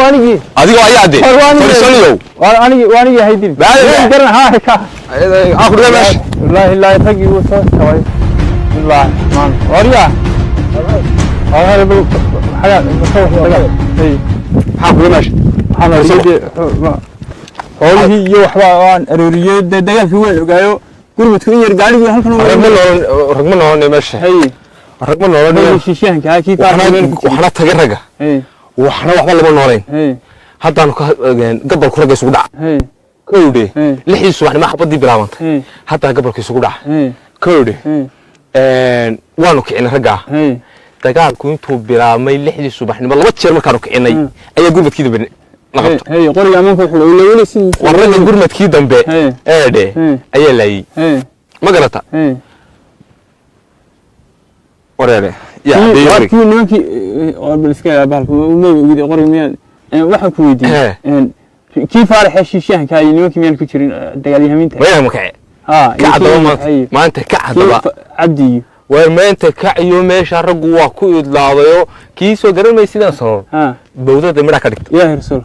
Waanigii. Adigoo ayaa de fadhiisanayow. Waanigii, waanigii haydin. Baada. Garan haa ka. Aa, ku dhiga meesha. Wallaahi ilaahi raggii wuu soo jabay. Bismillaahi raxmaan waryaa. Hore bal xaga ka wax dagaal. Hey. Maxaa ku dhiga meesha? Maxaa la xoolihii iyo waxba waan arooriyey dee, dagaalkii waan ogaayo, gurmadku in yar gaadhigii halkan Rag ma noolan, rag ma noolan meesha. Hey. Rag ma noolan. Hey, shishaanka ha kii waxna waxna tagay ragga. Hey. Waxna waxba lama noolayn. Hey. Haddaanu ka gabalku ragga isugu dhaca. Hey. Kowdhe. Hey. 6dii subaxnimo xabadii bilaabantay. Hey. Haddaa gabalku isugu dhaca. Hey. Kowdhe. Hey. Waanu kicinay raggaa. Hey. Dagaalku intuu bilaabmay 6dii subaxnimo 2 jeer markaanu kicinay ayaa gurmadkii dambe na qabto. Hey, qoriga amaanka wuxuu uu leeyahay sidii. War ragga gurmadkii dambe Hey. eedhe Hey. ayaa laayay. Hey. Ma garata? Hey. Wareere yaa. Kii nimankii oo bal iska yaa bahalka ma ogid qoriga miyaan waxaan ku weydiiyey kii faarax shishaanka iyo nimankii miyaan ku jirin dagaalyahamiinta? Mayaha makace. Ha. Kac haddaba maanta, maanta kac haddaba. Cabdi iyo War maanta kac iyo meesha raggu waa ku idlaadayo, kii soo garan may sidaan sanoon. Ha. Bawdada midhaa ka dhigta. Ilaahi rasuul.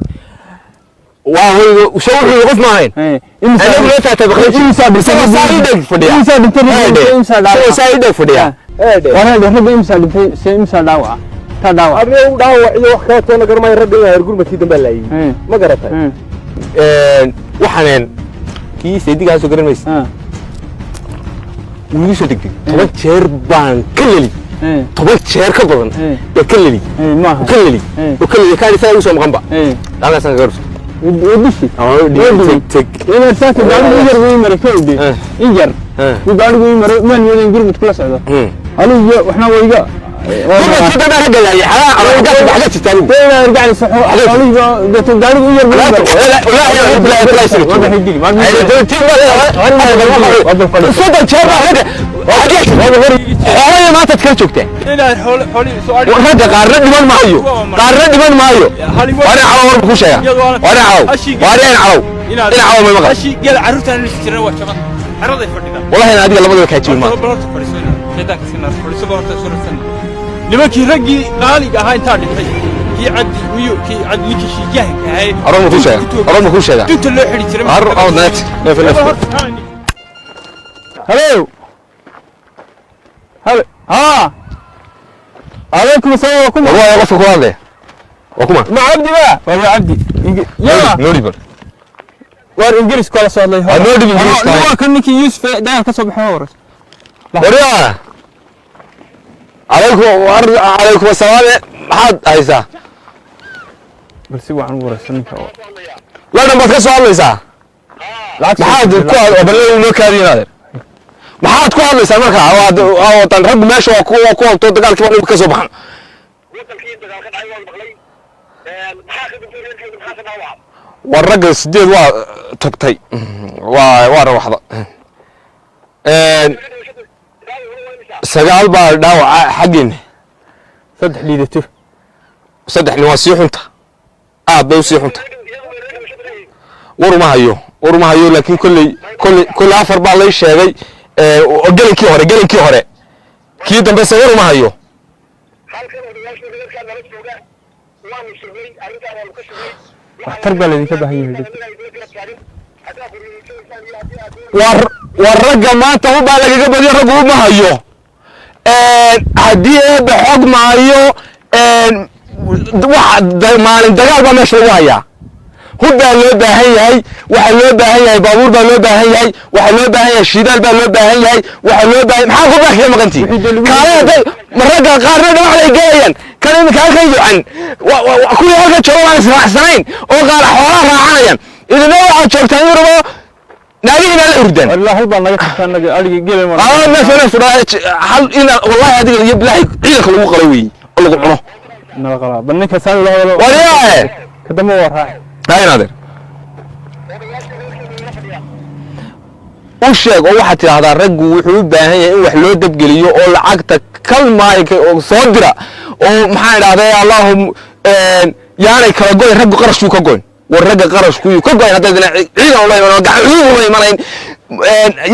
Waa hoyga soo wuxuu qof ma ahayn. Hey. Anagu la taatay baqay. Imisa Isagoo saa ii dheg fadhiya. Imisa dhintay? Eedhe. Imisa dhaawac? Isagoo saa ii dheg fadhiya. Eedhe. Waana ragga imisa dhintay se imisa dhaawaca ta dhaawac? Arrin dhaawac iyo wax kale toona garmay, ragga inaa gurmadkii dambe laayay. Hey. Ma garatay? Hey. Waxaaneen kii saydigaa soo garan maysa. Ha. Wuu igu soo degdeg 10 jeer baan ka leli. Hey. 10 jeer ka badan Hey. baa ka leli. Hey, maaha. Ka leli. Hey. Oo ka leli kaadi saa igu soo maqanba. Hey. Halkaasaan kaga dhuftay. Wadishi. Teg teg. Inaa saaka gaarigu in yar wii maray ka ogde. In yar uu gaarigu ii maray, maan moodayn gurmud kula socdo. Anigu iyo waxna waa iga Gurmadkii dambe ragga laayay xagaa xagaa jirta adigu. Dee inaa argacayso xoolihii deeto gaarigu in yar wii maray. 30 jeer baa ragga xoolahii maanta kala joogtaa. Ragga qaarna dhiman maayo, qaarna dhiman maayo. Waa nin calow warba ku sheega, waa nin calow, waa nin calow, nin calow may maqal. Geel carruurtaan lisi jiran waa jaban, xeraday fadhida. Wallahi in adiga labadaba kaa jibin maanta. Bal horta fadhiiso, shaydaanka si naar fadhiiso, bal horta suraysan. Nimankii raggii qaaliga ahaa intaa dhintay, kii Cabdi miyu, kii Cabdi ninkii shiijahanka ahay. Aroon ma kuu sheega? Aroon ma kuu sheega? Dunta loo xidhi jiray. Ar oo neef neef neef. Hello. Hello. Ha. Alaykum asalaam wa kuma. War waa qofka ku hadlaya waa kuma? Ma Cabdi ba? Waa Cabdi. Ya. Noo dhiban. War Ingiriis kala soo hadlay. Waa noo dhib Ingiriis. Waa kan ninkii Yusuf dagaal ka soo baxay hore. Waryaa, calaykum, war calaykum asalaam, maxaad haysaa? Bal si wacan u waraysan ninka oo. London baad ka soo hadlaysaa? Maxaad ku balle noo kaadiin adeer, maxaad ku hadlaysaa marka waad wadan raggu meesha waa ku habto dagaalkii baa ka soo baxan. Wadankii dagaal ka dhacay waan maqlay. Maxaa ka dhintay reerkeedu? Maxaa ka dhaawaca? War ragga 8 waa tagtay, waa rawaxda, 9 baa dhaawaca xaggeena. 3 liidato. 3 nin waa sii xunta, aad bay usii xunta. War uma hayo, war uma hayo, laakiin kolley 4 baa lay sheegay oo gelinkii hore, gelinkii hore, kii dambe se war uma hayo. Halkan odayaasha reerkaa nala jooga waanu sugnay arrintaa, waanu ka sugnay. Waxtar baa laydinka baahan yahay dadka. War ragga maanta hubaa lagaga badiyo, raggu uma hayo. Haddii eebba xog maayo waxa maalin dagaal baa meesha lagu hayaa. Hub baa loo baahan yahay, waxaa loo baahan yahay baabuur baa loo baahan yahay, waxaa loo baahan yahay shidaal baa loo baahan yahay, waxaa loo baahan. Maxaa hub baa kaga maqantii kaale hadday ma ragga qaarna dhinac gelayaan kan iminka halkan yucan kuwii halkan jooga waan israacsanayn oo qaar xoolaha raacanayaan, idina waxaad joogtaan Yurubo, naagihii baa la urdaan. Wallah hal baa naga tagtaa naga adhiga geel ma. Aa, neef neef hal ina wallahi adiga iyo bilaahi ciidanka lagu qalo weeye oo lagu cuno. Nala qalaa bal ninka saan la hadlo. Wariyaae. Ka dambe waa raaci. Hayn adeer, u sheeg oo waxaad tidhaahdaa raggu wuxuu u baahan yahay in wax loo dabgeliyo oo lacagta kalmaay oo soo dira oo maxaan idhahday allahum yaanay kala goyn raggu qarashkuu ka goyn. War ragga qarashkuu ka goyn haddaydna ciidan ula iman oo gacan ciidan ula imanayn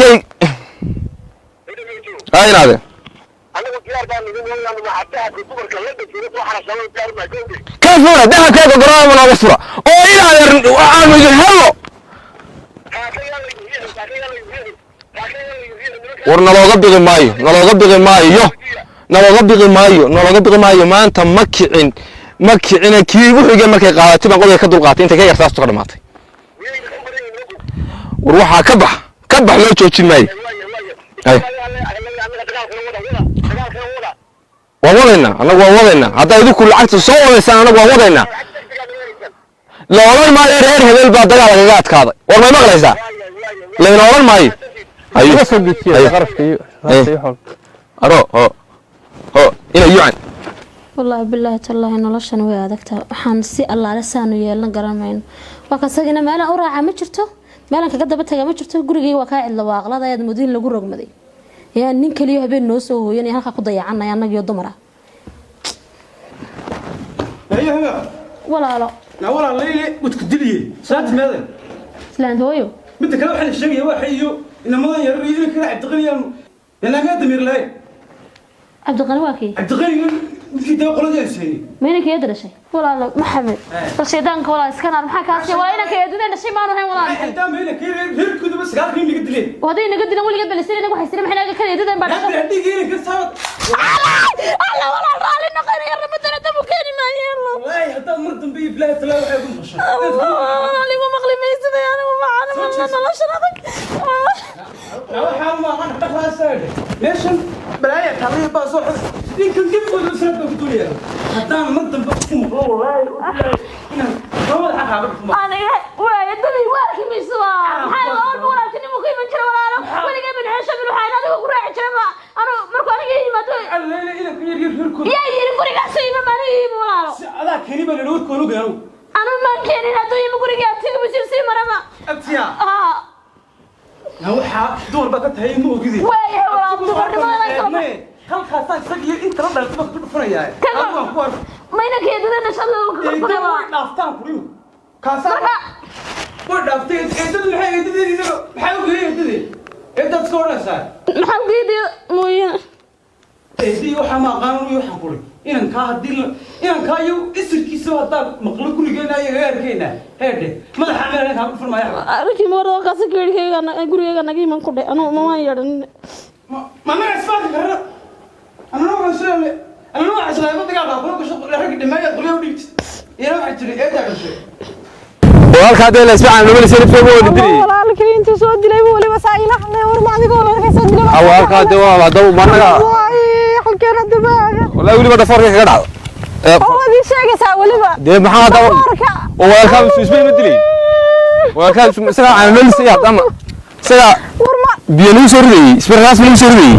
yay. Hayn adeer. Anagu diyaar baan idin wayaan maxataha dumarka la dhashay soo xarashaday diyaar ma gowdi. Ka fura dahabkaaga gorada nooga fura oo ilaa aanu idin helno. War nalooga biqi maayo, nalooga biqi maayo, nalooga biqi maayo, nalooga biqi maayo. Maanta ma kicin, ma kicina. Kii ugu xigay markay qaadatay baan qodobka ka dulqaatay intay ka yartaastu ka dhamaatay. War waxaa ka bax, ka bax, loo joojin maayo. Ay. Waan wadaynaa annagu, waan wadaynaa. Haddaa idinku lacagta soo wadaysaan, annagu waan wadaynaa. La odhan maayo reer hebel baa dagaal lagaga adkaaday. War may maqlaysaa? Layna odhan maayo. Ayo. Laga soo dejiyo Ayo. qarashka iyo raasta iyo xool. Aro ho ho ina yucan. Wallaahi bilaahi tallaahi, noloshan way adagtahay. Waxaan si allaale saanu yeelan garan mayno. Waa kasagina meelaan u raaca ma jirto, meelaan kaga daba taga ma jirto. Gurigay waa kaa cidla waaqlada ayaad moodin lagu rogmaday. Yaa nin kaliyo habeen noo soo hooyanaya, halkaa ku dayacanaya annagiyo dumar ah. Walaalo. Walaa leyle wadku diliyey saati meeday. Islaan hooyo. Midda kale waxaa la sheegaya waxa iyo inamadan yarar iyo inay kala Cabdiqaniyaan yanaagaa damiir lahayn. Cabdiqani waa kii? Cabdiqani midkii dee qoladii aan seeni. Ma inanka eeda dhashay? Walaalo Maxamed, bal shaydaanka walaal iska naar. Maxaa kaasi? Walaa inanka eedadeen dhashay maanu hayn, walaal Maxamed. Xitaa ma inanka reerkoodaba 9 nin naga dileen. Hadday naga dilan weligeed bal isina inaga waxay siri maxay naga kan eedadeen baa dhashay. Hadda hadhiga inanka saabad. Alla walaal raalli noqonaya, ramadana dab u keeni maayo. Wallaahi haddaad mar dambe iyo bilaahi talaa waxay ugu maqasho. Walaal igu maqli maysid, anigu macana noloshan adag. Waxaa ma aqaan dhaqlaasaadhe meeshan balaaya taallaya baa soo xus ninkan gebigooda usraad baa ku duulaya haddaan mar dambe ku maqlo, wallaahi inaan labada xaqaaga dhufma. Aniga waaya daday waa arki mayso. Maxaa walba walaaltinimo ku iman jira? Walaalo weligay bin ceesha bin waxaan adiga ku raaci jiray ma anu markuu aniga ii yimaado. Alleele inanka yar yar reerkooda. Yaa yiri gurigaas ima maaniga yimi walaalo? Si adaa keeni baa lala warkooda ogaanow. Anu maan keenin, hadduu yimi guriga abtiga bashir sii maraba. Abtiya. Aa. Na waxaa dumar baa ka tahay ma ogidi. Waayahay walaal, dumarnimada kala halkaasaa isaga iyo inta la dhaltay baa ku dhufanayaa. Kaga- waan ku arko. Ma inanka eedada dhashada ka eedada furfuraya? Way dhaaftaan kuriyu kaasaa. Marka way dhaaftay eedada. Maxay eedadeed inaga maxaa u geeyay eedadee? Eedaad iska odhanaysaa. Maxaa geediya mooye? Eedii waxaa ma aqaan iyo waxaan kuri inankaa haddii la inankaa iyo isirkiisa haddaan maqlo gurigeena iyo gagaarkeena heedhe madaxa meel kaa ku furmaya. Arrinkii marada kaasi geerigayga gurigayga naga iman ku dhe anu ma waan yeedhan. Ma anaga isfaaki karna? Anana waxaan isleeyahay, anana waxaan isleeyahay dagaal baa kula gasho ragga dhimaaya qolyaha u dhiibtid iyana waxay tiri eedaa gashay. Walaalkaa dee la isbacaan nomalisa nafsooga wada diliyey. Walaalkii intuu soo dilay buu weliba saa ila hadlay. War ma adigoo walaalkay soo dilay? Walaalkaa dee walaal haddaba managa. Waay, halkeen hadda baaga. Wallahi weliba dhafoorka kaga dhacdo. Oo waad ii sheegaysaa weliba. Dee maxaa haddaba? Dhafoorka. Oo walaalkaa isma ima dilay, walaalkaa isagaa caana noolisa yaad ama isagaa war ma biyo lagu soo ridayey, isbarkaas lagu soo ridayey.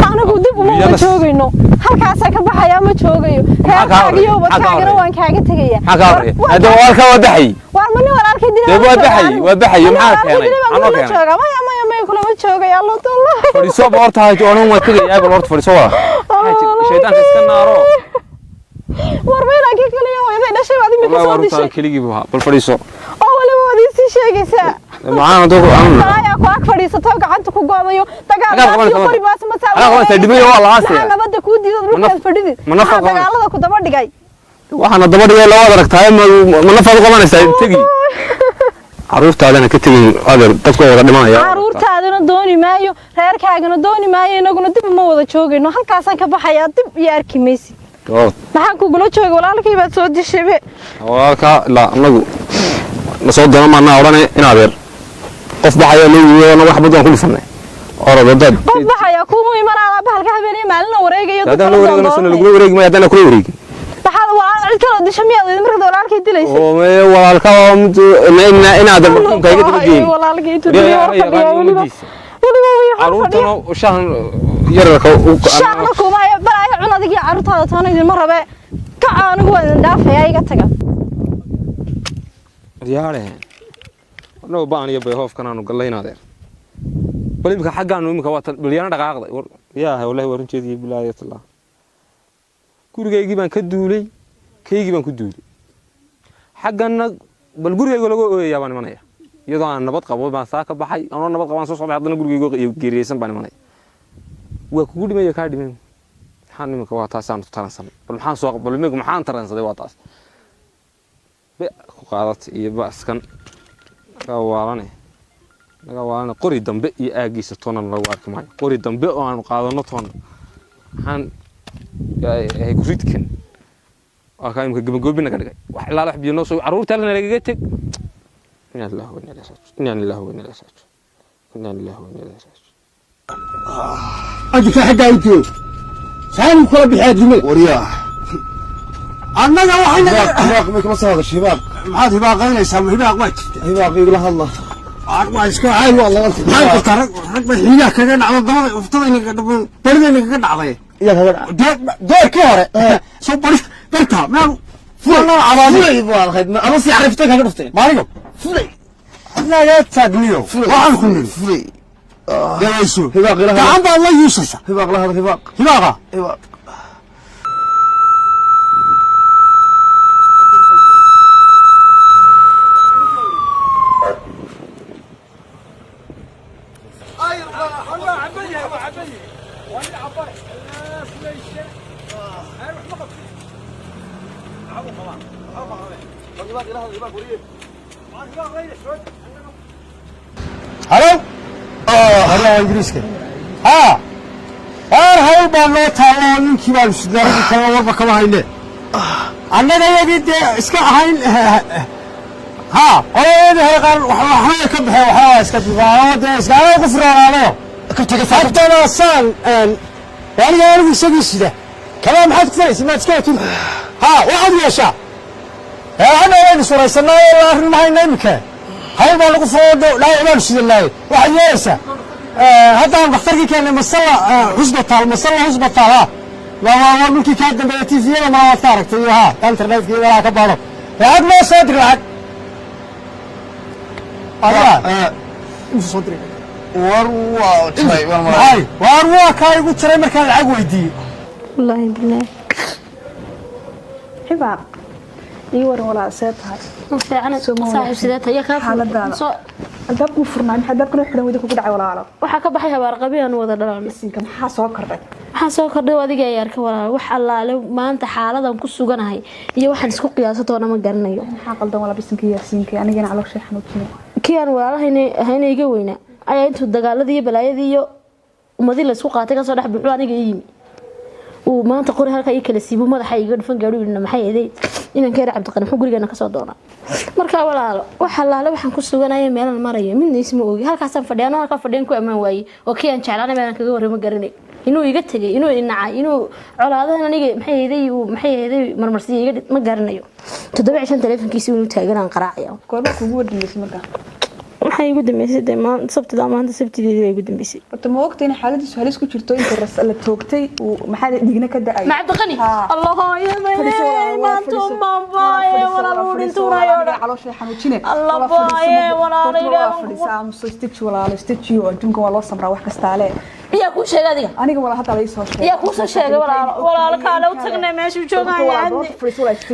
Anagu dib uma wada joogayno, halkaasaa ka baxayaa, ma joogayo. Maxaa kaa reerkaaga iyo horreeya? Maxaa kaa ubadkaagana horreeya? Waan kaaga tegaya. Maxaa kaa horreeya hadda? Walaalkaa waa baxayey. Waar ma nin walaalkay dilay? Dee waa baxayey, waa baxayey. Maxaa keenay? Maxaa noo keenay? Jooga maya maya maya, kulama joogay allo tallah. Fadhiiso ba horta, hayto odhan waa tegayaa. Bal horta fadhiiso wada. Maxaa jira? Shaydaanka iska naaro. War ma inankii kaliya hooyaday dhashay baad imika wallahi soo waa runtaa, dishay? Keligii buu ahaa. Bal fadhiiso. Oo weliba waad iisii sheegaysaa. Maxaan hadda ku balaayaa ku ag fadhiisato, gacanta ku go'dayo. Xagaad Dagaal qabanaysaa? qori baas ma saa. Xagaad qabanaysaa? Dhibayo waa la aasaya. Maxaa nabadda kuu diido dhulkaad fadhidid? Ma naf Maxaa qabanaysaa? dagaalada ku daba dhigay? Waxaana daba dhigay labaad aragtaay. Ma nafaad u qabanaysaa tegi? Caruurtaadana ka tegin adeer, dadku waa wada dhimanaya. Caruurtaadana dooni maayo, reerkaagana dooni maayo, inaguna dib uma wada joogayno. Halkaasaan ka baxayaa, dib iyo arki maysid. Maxaan kugula joogay? Walaalkay baad soo dishabe. Walaalkaa ilaa anagu nasoo doona maanaa odhane in adeer qof baxaya loo yiyo, anagu xabad waan ku dhufanay orod wadaad. Qof baxaya kuuma imanaada bahalka habeenaya maalina wareegayo dad haddaan kala la wareegno sana doondoonaya. Lagula wareegi maayo haddaan kula wareegin. Maxaad walaal cid kaloo disha miyaad markaad walaalkay dilaysay? Oo mee walaalkaa waa mid in adeer marxuumka iga daba geeyey. Walaalkay intuu dilay hor fadhiya weliba, weliba wii hor fadhiya. Caruurtana shahan yararka Shaacna kuma hayo balaayo cun adig iyo carruurtaada toona idinma rabe. Kaca, anigu waan idin dhaafaya, iga taga. Yaare no baan iyo bayhoofkan aanu gallay in adeer. Bal imika xaggaanu imika waa balyana dhaqaaqday. War yaa wallahi waa runteedii bilaahi tallah. Gurigaygii baan ka duulay, kaygii baan ku duulay xagganna. Bal gurigayga laga ooyayaa baan imanaya iyadoo aan nabad qabo. Baan saa ka baxay anoo nabad qabaan soo socday, haddana gurigayga geeriyeysan baan imanaya. Waa kugu dhimaya, kaa dhimay. Maxaan iminka waa taasaan taransanay? Bal maxaan soo, bal iminka maxaan taransaday? Waa taas be ku qaadat iyo baskan naga waalane, naga waalane. Qori dambe iyo aagiisa toona lagu arki maayo. Qori dambe oo aanu qaadano toona maxaan ahay kuridkan? Waa kaa imika gabagoobi naga dhigay. Wax ilaala, wax biyo noo soo, carruurta halkan nagaga teg. Inaa lillahi wa inaa ilayhi raajicuun, inaa lillahi wa inaa ilayhi raajicuun, inaa lillahi wa inaa ilayhi raajicuun. Adinka xaggaa u joogo saanu kala bixi adduunyada. Waryaa. Annaga waxay Hibaaq, hibaaq ma kama soo hadashay hibaaq? Maxaad hibaaqaynaysaa? Hibaaq waa jirta. Hibaaq igula hadla. Waa iska caadi, waa laga maxay qabtaa? Rag rag bay xiigaa kaga dhacdo, dabada uftada inaga barida inagaga dhacday. Iyaa kaga dhac? Doorkii hore soo bari barta meel fulay cabaadi. Fulay baa lahayd ama si carifta kaga dhuftay. Maaligo Fulay. Naga taagniyo, waxaan ku nidhi Fulay. Dhagayso. Hibaaq ila hadla. Gacan baad la yuusaysa. Hibaaq la hadla, hibaaq. Hibaaqa. Hibaaq. Halo, halo, Ingiriiska ha waar hawl baa noo taallo. Ninkii baanu sidnaa kale warba kama hayne. Annaga yagii dee iska ahayn ha qoladeedii hore qaar waxbay ka baxeen, waxbaa iska dibaano dee iska anaga ku firoonaano. Haddana saan aniga anigu isagii sida kamaa maxaad ku faraysa? Maad iska watin ha waxaad yeeshaa. Hadda waynu suraysanaayo ilaa arrin mahayna iminka. Hawl baa lagu furo, dhaawac baanu sidanaaye. Waxaad yeelaysaa haddaan dhakhtarkii keennay Masalla Husbitaal, Masalla Husbitaal ha waa dhulkii kaa dambeeya TV-yada mala waad ka aragtay iyo ha internetka iyo meelaha ka baadho. Lacag noo soo dir, lacag adiga inta soo diray. War waa jaray waan maray. Maxay waar waa kaa igu jaray markaan lacag weydiiyey? Wallaahi bilaahi. Xibaaq, ii waran walaal, see tahay? Ma fiican saaxiib, sidee tahay? Yaa kaa Xaaladaada. Soo Albaabkuu furnaa, maxaa albaabkana xidhan weyda kugu dhacay walaalo? Waxaa ka baxay habaar qabi aan wada dhalan. Isinka maxaa soo kordhay? Waxaa soo kordhay adiga ay arka walaal. Wax allaale maanta xaaladan ku suganahay iyo waxaan isku qiyaaso toona ma garanayo. Maxaa qaldan walaal? Bisinka yaasiinka, anigana calooshay xanuujinay. Kii aan walaalahayna ahayna iga weynaa ayaa intuu dagaaladii iyo balaayadii iyo ummadii la isku qaatay kasoo dhex buxuu aniga ii yimi. Uu maanta qori halkaa ii kala siibu, madaxa iga dhufan gaadhu, yidhi maxay eday inaan ka yar Cabdiqani, muxuu gurigeena kasoo doonaa? Marka walaalo, wax allaale waxaan ku suganaya, meelan marayo midna isma ogi. Halkaasaan fadhiya, anoo halkaa fadhiyan ku ammaan waayey oo kii aan jeclaana meelan kaga warramo garanay, inuu iga tegay, inuu inacay, inuu colaadahan aniga maxay eday uu maxay eday marmarsiya iga ma garanayo. 7 cishan taleefonkiisi inuu taagan aan qaraacaya. Goorma kuugu wardambeysay markaa? Waxay igu dambeysay dee sabtida, maanta sabtideedii baa igu dambeysay. Horta ma ogta in xaaladiisu halis ku jirto, inta ras la toogtay uu maxaa dhiigna ka da'ay? Ma Cabdiqani? Allaha, Allahoye maanta bambaaye walaal, uu dhintuunayo dhan. Calooshay xanuujine. Alla baaye, walaalo, Ilaahu. Fadhiisa, aamuso, istaji walaalo, istajiyo. Adduunka waa loo samraa wax kastaale. Yaa kuu sheegay adiga? Aniga walaal hadda la ii soo sheegay. Yaa kuu soo sheegay walaalo? Walaalo, kaale u tagnay meeshuu joogaya adni.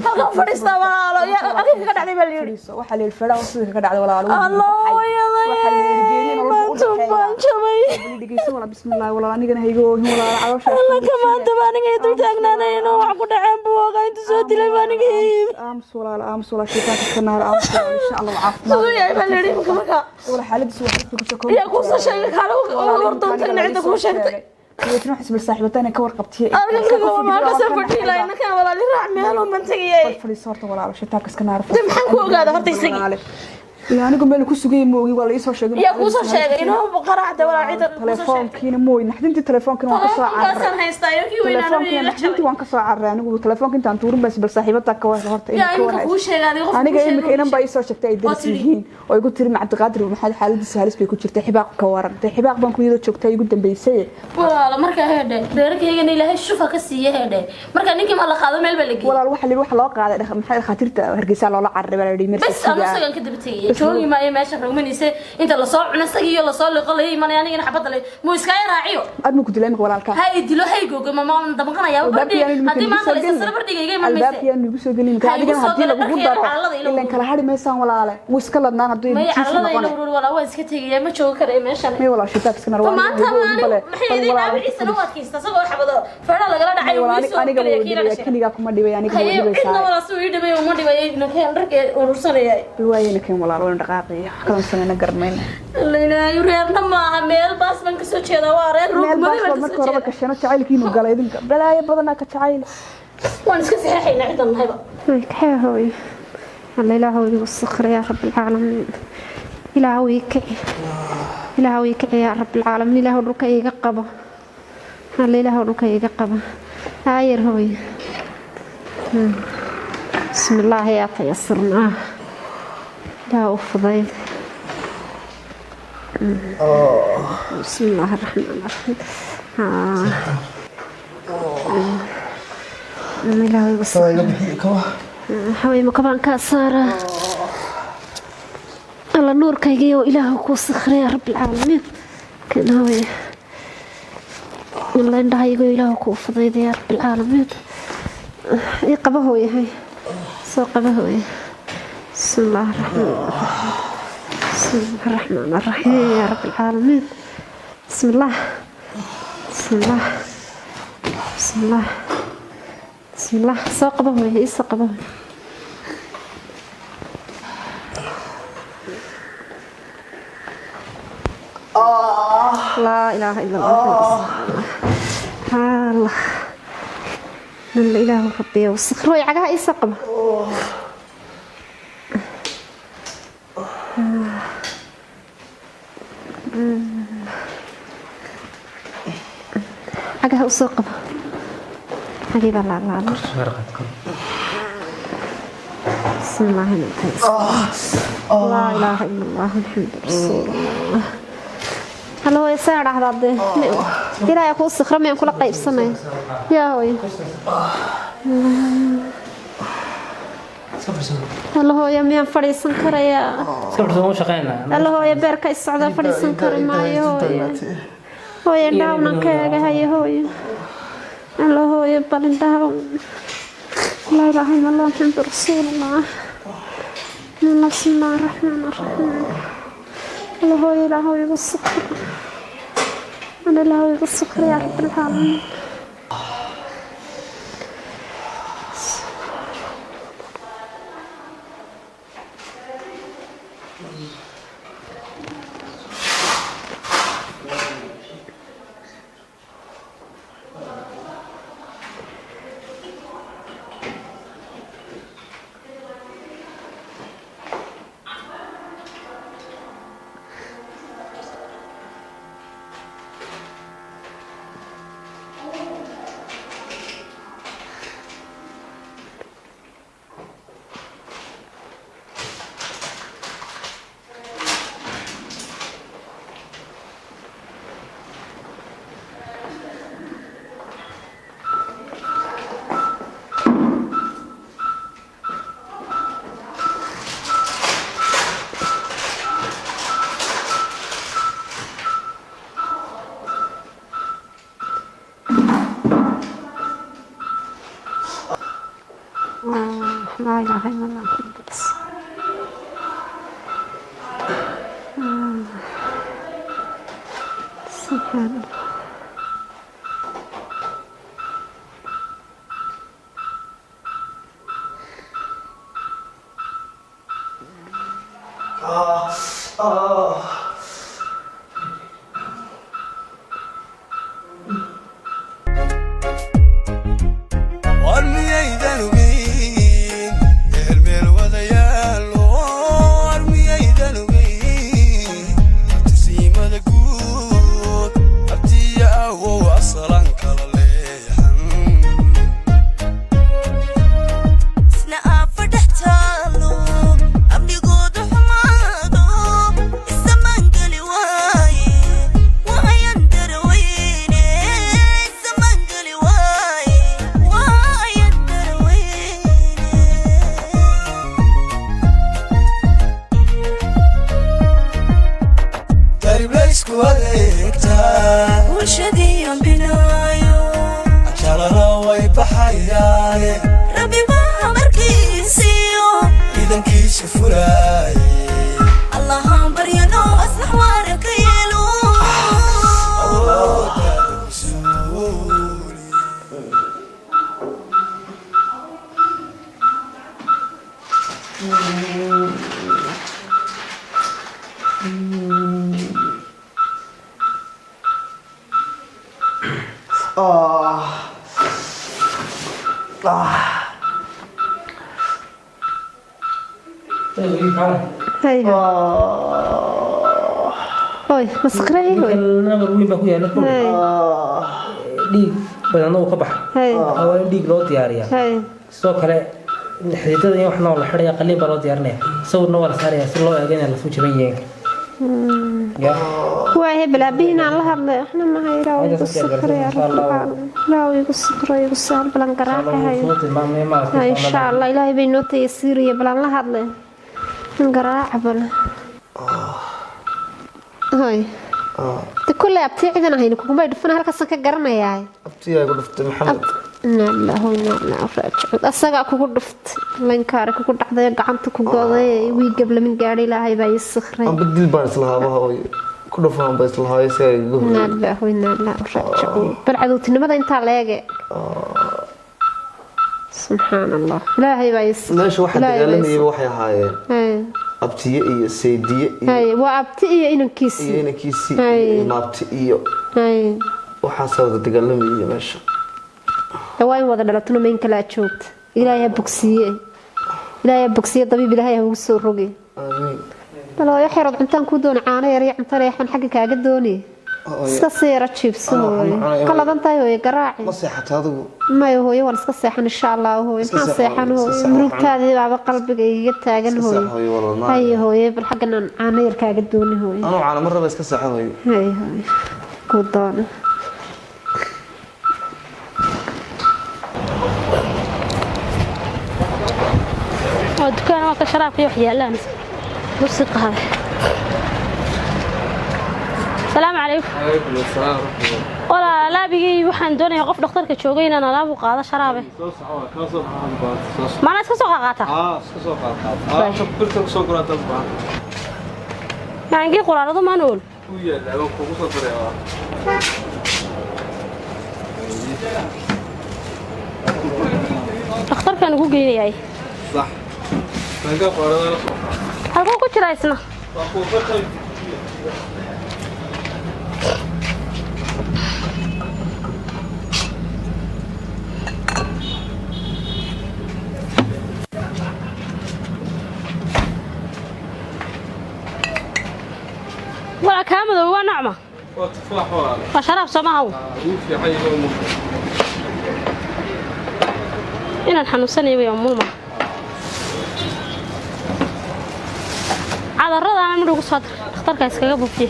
Halkan fadhiista walaalo, yaa adiga kaga dhacday baa la yidhi? Waxaa la yidhi feeraha sidii kaga dhacday walaalo. Allahoyaday maanta baan jabay. Dhegeyso walaal, bismillaah walaal, anigana hayga oohin walaal, caloosha. Alla kamaantaba aniga ay dul taagnaanay inuu wax ku dhaceen buu ogaa, intuu soo dilay baa aniga ii yimi. Aamus walaal, aamus walaal, shaytaanka iska naar, aamus walaal, insha Allah caafimaad. Siduu yahay baa la yidhi imika markaa? Walaal, xaaladiisu waa halis ku jirto. Yaa kuu soo sheegay? Kaale wardoon tagna, cidda kuu sheegtay? Dabeetna waxay isbar saaxiibataan ka warqabtiyay. Halkan kaga warmaarkasaan fadhiyi lahay ninkan walaal i raac meeluu man tegayay. Fadhiiso horta walaalo, shaytaanka iska naar. De maxaan ku ogaadaa horta isagii? Ila anigu meel ku sugayay moogi, waa la ii soo sheegay. Yaa kuu soo sheegay inuu qaraacda walaal? Cidda kuu soo sheegtay? Telefoonkiina mooy, naxdintii telefoonkiina waan ka soo Telefoonkaasaan cararay. haystaa iyo kii weynaa. Telefoonkiina naxdintii waan ka soo cararay anigu. Telefoonka intaan tuurin bas bal saaxiibada ka war horta Yaa inay ka imika war. kuu sheegay adiga? Qofka Aniga kuu sheegay imika inan baa ii soo sheegtay ay daris tiri. yihiin oo igu tiri Cabdiqaadir maxaa xaaladiisa halis bay ku jirtay, Xibaaq ka waran. Dee Xibaaq baan ku iyadoo joogtay igu dambeysay. Walaalo, markaa heedhe reerkaygana Ilaahay shufa ka siiye heedhe. Marka ninkii ma la qaado, meel baa la geeyey? Walaal, waxa la yidhi waxa loo qaaday maxaa dhakhaatiirta Hargeysa loola cararay baa la yidhi. Bas ama isagan ka daba tegayay. Joogi maayo meesha rogmanaysa inta lasoo cuno isagii iyo lasoo liqo la imanaya, anigana xabadda le muu iskaga raaciyo. Aad ma ku dilay imika walaalkaa? Ha i dilo, ha i googo, ma damqanayaa bardhiga haddii maanta la isasara bardhiga iga iman mayse. Albaabkii aan igu soo gelin imika Ha igu adigana soo haddii galo, lagugu dharkeeda daro calalada ila ilan urur. Kala hari maysaan walaale, wuu iska ladnaan hadduu May tiisa calalada ila noqonay. urur walaa, waan iska tegayaa, ma joogo karayo meeshan. May walaal, shitaab iska nar. Maanta maalin maxay idin dhaawiciisana u adkaysta isagoo xabado feedha lagala dhacay wuu ii soo Aniga gelaya wuu kiina dhibaya dhashay. Keligaa kuma dhibay, aniga wuu Haye cidna dhibaysaa. walaa si uu ii dhibay uma dhibay, nakeen dharkee urursanaya. Bal waayena keen walaal, waynu dhaqaaqaya, wax kaloo sameyna garmayna. Ilaahay, reerna maaha, meel baas baan kasoo jeedaa, waa reer Meel rugmadi baas baan baad marka kasoo horeba jeedaa. gasheeno jacaylkiinu gala idinka balaayo badanaa ka jacayl. Waan iska saxeexaynaa cidan nahayba. كحيه هوي الله إله يسخر يا رب العالمين، إله يكعي، إله يكعي يا رب العالمين، إله dhulka iga qabo، الله إله dhulka iga qabo. Aayar hooy، بسم الله يا تيسرنا، إله أفضل، بسم الله الرحمن الرحيم. إله يسخر. Hawey ma kabaan kaa saaraa? Alla nuurkaygiyo, ilaahu kuu sakhray yaa rabbi alcaalamiin. Kan hawey, alla indhahaygiyo, ilaahu kuu fudayda yaa rabbi alcaalamiin. Ii qaba hooyahay, soo qaba hooye. بسم الله الرحمن الرحيم، بسم الله الرحمن الرحيم يا رب العالمين. بسم الله، بسم الله، بسم الله، بسم الله. Soo qaba hooye, ii soo qaba hooye. لا إله إلا الله، الله من الإله ربي وسخر. هوي عقها إي سقم. عقها وسقم حبيب الله الله الله. بسم الله الرحمن الرحيم، لا إله إلا الله محمد رسول الله. Halo hooyo, saa dhahdaa dee ilaahay kuu sikhra, miyaan kula qaybsanaya yaa hooyo? Halo hooyo, miyaan fadhiisan karayaa? Halo hooyo, beerka i socdaa, fadhiisan kari maayo hooyo. Hooyo, indhahawnan ka eegahayo hooyo. Halo hooyo, bal indhaha. Laa ilaaha illa allah maxamadu rasuulullah. بسم الله الرحمن الرحيم. الله هو إله يغسق، أنا الله يغسق يا رب العالمين. لا إله إلا الله محمد رسول الله. سبحان الله. War miyaydan ogeyn meel meel wadayaalo? War miyaydan ogeyn abtisiimada guud, abtiya awow asalan kala leexan? Isna aafa dhex taalo, amnigoodu xumaado, isamaanka. Bulshadii ambinaayo. Ajalana way baxayaane. Rabbi baa amarkiisiyo ciidankiisa fulaaye. Allahan baryano aslax waara ka yeelo. Awooddaada ku suuli. Hoy, masqray hoy. Nabar weyn baa ku yaala, dhiig badanna uu ka baxay. Waa in dhiig loo diyaariyaa. Sidoo kale xididada iyo waxna waa la xidhaya, qaliin baa loo diyaarinaya, sawirna waa la saaraya si loo eego inay lafu jaban yihiin. Waa hebel aabihiin aan la hadlay, waxna ma hayraa, igu sukray, ilaahu igu sukray, igu saal balan garaacahay. Insha Allah Ilaahay bay noo tayasiiriya, balan la hadlay garaaca bal. Hoy, de kulley abtii ciidan ahayn kugumay dhufan, halkaasaan ka garanayaa. Abtiyaa igu dhuftay, Maxamed. Inaa lillahi wa inaa ilaihi raajicuun. Asagaa kugu dhuftay, laynkaare kugu dhacday, gacanta ku go'day, wiigab lamin gaadhay. Ilaahay baa ii sikhray. Amba dil baan islahaaba, hooyo ku dhufaan ba islahaayo si ay igu Inaa lillahi wa inaa ilaihi raajicuun. Bal cadowtinimada intaa la eege, subxaan Allah, Ilaahay baa ii sikhray. Meesha waxa Ilaahay baa ii dagaalamayaba waxay ahaayeen sikhray. abtiye iyo saydiye iyo Hay, waa abti iyo inankiisii. Iyo inankiisii. Hay. Iyo ilmaabti iyo Hay. waxaasaa wada dagaalamayay meesha. Waa in wada dhalatuna mayn kalaa joogta. Ilaahay ha bogsiiye, Ilaahay ha bogsiiye, dabiib Ilaahay ha ugu soo roge. Aamiin. Bal hooyo, xerood cuntaan kuu doona, caano yar iyo cunto reexan xagga kaaga dooni. Iska sii yara jiibso. Anaa waxaan Hooyo, ma cunaya. ka ladan tahay hooyo, garaaci. Ma seexata adigu? Maya hooyo, waan iska seexan insha Allah hooyo. Iska maxaan seexan, seexan iska hooyo? seexan. Murugtaadii baaba qalbiga iga taagan. Iska Hooyo. seexan hooyo, walaal, ma Haye hooyo, bal xaggan aan caano yar kaaga dooni hooyo. Anuu caano ma raba, iska seexan hooyo. Haye hooyo, kuu doona. Oo dukaan waa ka sharaabka iyo wax yaalaan kursi qaaday. Salaamu calaykum. Calaykum asalaam waraxmatullah. Walaa, alaabigii waxaan doonayaa qof dhakhtarka joogay inaan alaab u qaado sharaabe. Soo soco, kaa soo baxaan baa soo soco. Maana iska soo qaata? Aa, iska soo qaad qaad. Alaabta birta ku soo guraata baa. Maangii quraaradu maan ool. Ku yaala waan kugu soo diray waa. Dhakhtarkaan ugu geynayaay. Sax. Maangaa quraarada la soo qaad. Halkuu ku jiraa isna? Waa kuwa bartay. Walaa, kaa madow waa nacma. Waa tufaax walaal. Waa sharaab soo maaha? Ugu fiican yahay oo muhiim. Inaan xanuunsanaya way mulma. Cadaradaana mid ugu soo dir, dhakhtarka iskaga buufiye.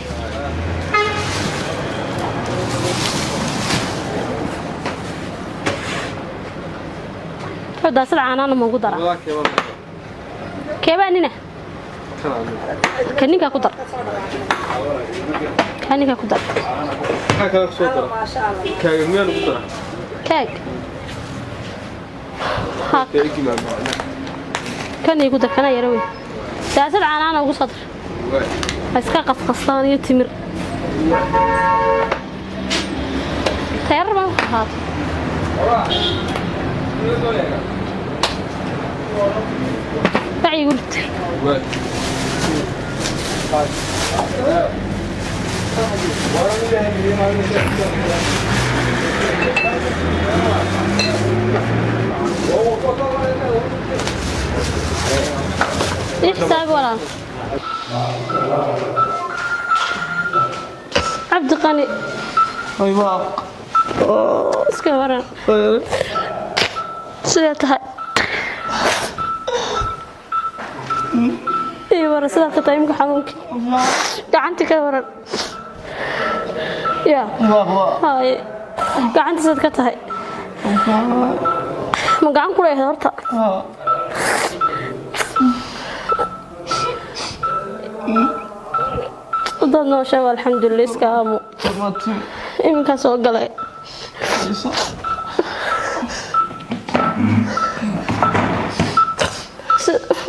Daasad caanaana ma ugu daraa? Wadaa keebaa. Keebaa nina? Kana. Ka ninkaa ku dar, ka ninkaa ku dar. Maxaa kale ku soo dara? Kaaga miyaan ugu dara? Kaag ha. Keegi maa macna. Kan igu dar, kana yara wey. Daasad caanaana ugu soo dar. Waay. Ha iska qasqastaan iyo timir tayar baan ku ahaato. Bacyi igu dhibtay. Waay. Ii xisaabi walaal. Cabdiqani, iska waran, sidee tahay? Ii waran, sidaa ka tahay imka xanuunki gacanti ka waran ya? Haye, gacanta sidaad ka tahay? Ma gacan ku leeyahay horta? Dad nooshaa, alxamdulilah. Iska aamu. Iminkaa soo galay.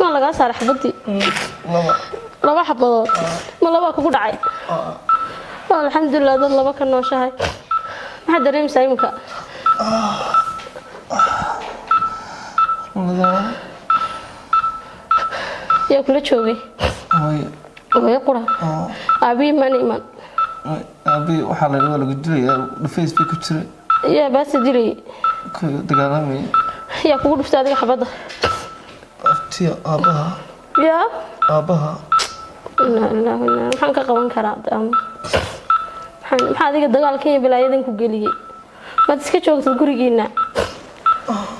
Ma lagaa saaray xabadii? Laba xabadood. Ma labaa kugu dhacay? Alxamdulilah, dad laba ka nooshahay. Maxaad dareemaysaa iminka? Yaa kula joogay? Hooyo qura. Aabihii mana iman? Aabi waxaa la waa lagu dilayaa, dhufays bay ku jiray. Yaa baase dilayay? Ku dagaalamayay. Yaa kugu dhuftay adiga xabadda? Abtiya, aabbaha. Yaa? Aabbaha. Inaa ilaaha inaa. Maxaan ka qaban karaa? Maxaa adiga dagaalkan iyo balaayadan ku geliyey? Maad iska joogtad gurigiina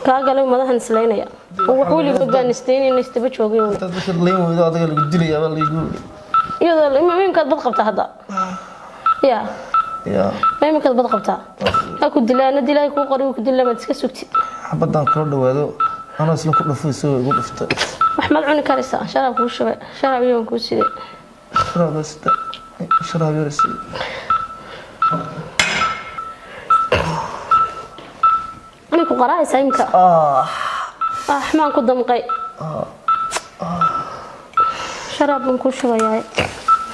kaa galay madahan islaynaya wax weligood baan isdaynayna isdaba joogay uun. Dad markaad layn weydo adiga lagu dilayaa baa laygu yidhi. Iyadoo iminkaad bad qabtaa hadda yaa? Yaa. Ma iminkaad bad qabtaa? Ha ku dilaana dilaahay kuu qori, ku dilaa, maad iska sugtid. Xabadaan kula dhawaado anoo isla ku dhufo, isagoo igu dhuftay. Wax maad cuni karaysaa? Sharaab kuu shubay, sharaab iyoon kuu siday. Sharaab sida sharaab yar sida. May ku qaraaysaa iminka? Ah, maan ku damqay. Sharaab baan kuu shubayaa.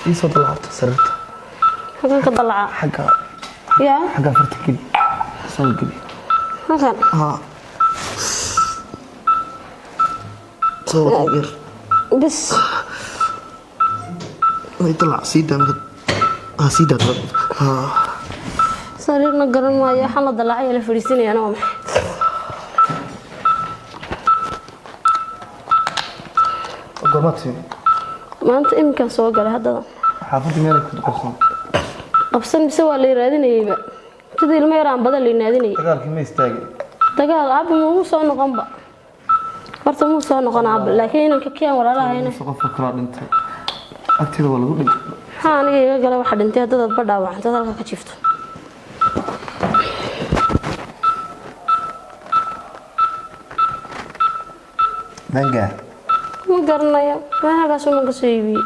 Ii soo dalacabta sariirta. Halkan ka dalaca? Xagga. Yaa? Xagga farta geli, soo geli. Halkan? Haa, soo wada yar. Bas. Way dalac, sii daa marka, haa, sii daa, dalac, haa. Sariirna garan maayo. Waxaan la dalaacay la fadhiisinayaana waa maxay? Goormaad timi? Maanta iminkaan soo galay haddada. Xaafadda meelay ku qabsan? Qabsan mise waa la raadinayeyba, sidii ilmo yaraan badan la naadinayay. Dagaalkii ma istaagay? Dagaal aabba muu soo noqonba horta, muu soo noqon aabba, laakiin inanka kiyaan walaalahayna. Qofka kaloo dhintay agteeda waa lagu dhintay. Maxaa aniga iga gala waxa dhintay? Haddadaad ba dhaawacantad halka ka jiifto. Manga. Ma garanayo, meel halkaas uman ka soo iibiyey.